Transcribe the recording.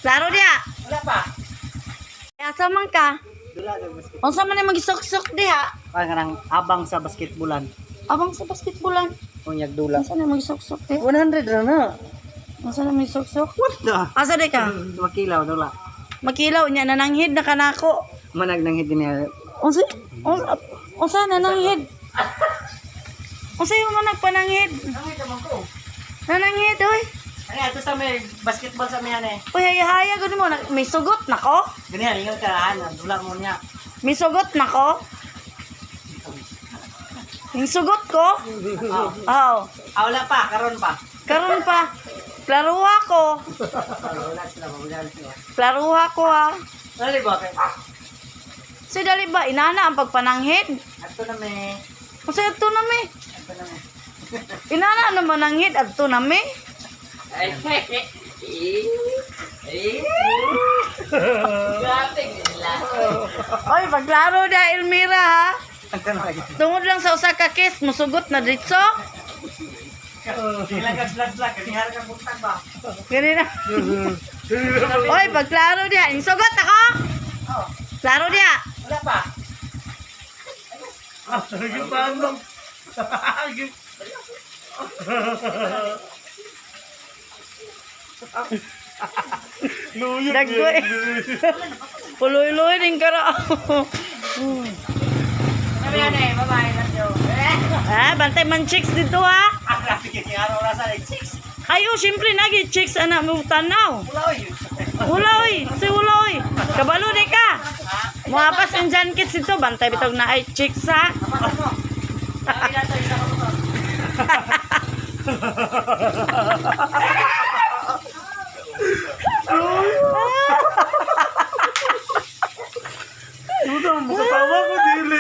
Klaro diha. Wala pa. Asa man ka? Dula sa basket. Unsa man imong gisuksok diha? Ay kanang abang sa basketballan. Abang sa basketballan. Unyag dula. Unsa na imong gisuksok diha? 100 ra na. Unsa na imong gisuksok? What the? Asa di ka? Makilaw dula. Makilaw niya nananghid na kanako. Manag nang hid niya. Unsa unsa unsa nananghid? Unsa yung man nagpananghid? Nangit man ko. Nananghid oy. Ay ato sa may basketball sa may ane. Uy, hayahaya gud mo may sugot nako. Ganihan ingon ka ana dula mo niya. May sugot nako. Yung sugot ko? Oh. Oo. Ah, wala pa, karon pa. Karon pa. Klaruha ko. Wala sila, wala sila. Klaruha ko ha. Dali ba kay? So dali ba inana ang pagpananghid? Ato na may. Unsa adto na mi? Ato na may. Inana ang mananghid adto na mi. Oy, paglaro da Elmira ha. Ato na lagi. Tungod lang sa usa ka kiss, musugot na ditso. Ilang ka vlog vlog, kanihar ka buntag ba? Gani na. Oy, pagklaro diha. Yung sugot ako. Oh, Klaro diha. wala pa. Dagko eh. Puloy-luoy din kara. Kami yan eh, bye-bye. Love you. Ah, bantay man chicks dito ha. Ah, grabe kay araw ra sa chicks. Ayo, syempre nagi chicks anak mo tanaw. Wala oy. Wala oy, si wala oy. Kabalo di ka. Muapas ang jan kids dito, bantay bitog na ay chicks ha. Kapasan mo. Ay, nato isa ka mo. Wala, makatawa ko dili.